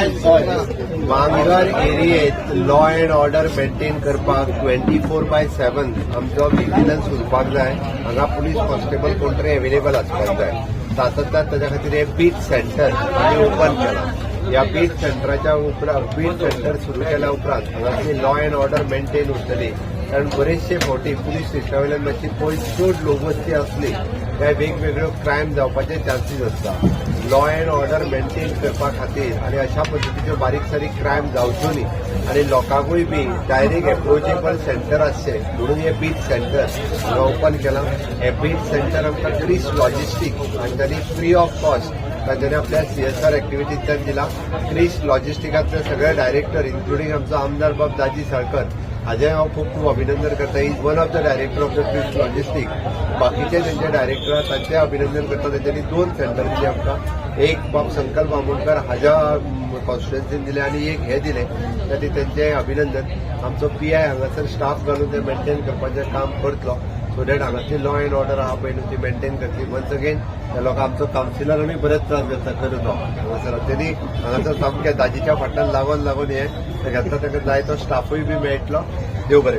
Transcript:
बांगर एरियेत law and order maintain करपाक 24/7 आमचो विजिलन्स उरपाक जाय. हांगा पुलीस कॉन्स्टेबल कोण तरी अवेलेबल आसपाक जाय. सातत्यान ताच्या खातीर हे बीट सेंटर आमी ओपन केला. ह्या बीट सेंटराच्या उपरांत, बीट सेंटर सुरू केल्या उपरांत हांगासली लॉ अँड ऑर्डर मेंटेन उरतली, कारण बरेचशे फावटी पुलीस स्टेशना वयल्यान मातशी पयस चड लोकवस्ती आसली काय वेगवेगळ्यो क्रायम जावपाचे चान्सीस आसता. लॉ अँड ऑर्डर मेंटेन करपा खातीर आनी अशा पद्दतीच्यो बारीक सारीक क्रायम जावच्यो न्ही आनी लोकांकूय बी डायरेक्ट एप्रोचेबल सेंटर आसचें म्हणून हे बीट सेंटर हांगा ओपन केलां. हे बीट सेंटर आमकां क्रिस लॉजिस्टीक हांच्यानी फ्री ऑफ कॉस्ट तांच्यांनी आपल्या सीएसआर एक्टिविटींतल्यान दिला. क्रिस लॉजिस्टिकांतले सगळे डायरेक्टर, इन्क्लुडींग आमचो आमदार बाब दाजी साळकर, हाजें हांव खूब खूब अभिनंदन करता. Is one of the director of the Chris Logistic. बाकीचे तेंचे डायरेक्टर आहात, तांचें अभिनंदन करता. तेंच्यांनी दोन सेंटर दिली आमकां. एक बाब संकल्प आमोणकर हाज्या कॉन्स्टिट्युएन्सीन दिले आनी एक हे दिले. त्या तेंचें अभिनंदन. आमचो पीआय हांगासर स्टाफ घालून ते मेंटेन करपाचें काम करतलो, सो that हांगासली लॉ अँड order आहा पळय न्हू, ती मेंटेन करतली. वन्स अगेन, त्या लोकांक, आमचो कावन्सिलरानूय बरेच त्रास घेतला खरो तो हांगासर. तेणी हांगासर सामकें दाजीच्या फाटल्यान लागून लागून हे घेतला. ताका जाय तो स्टाफूय बी मेळटलो. देव बरें.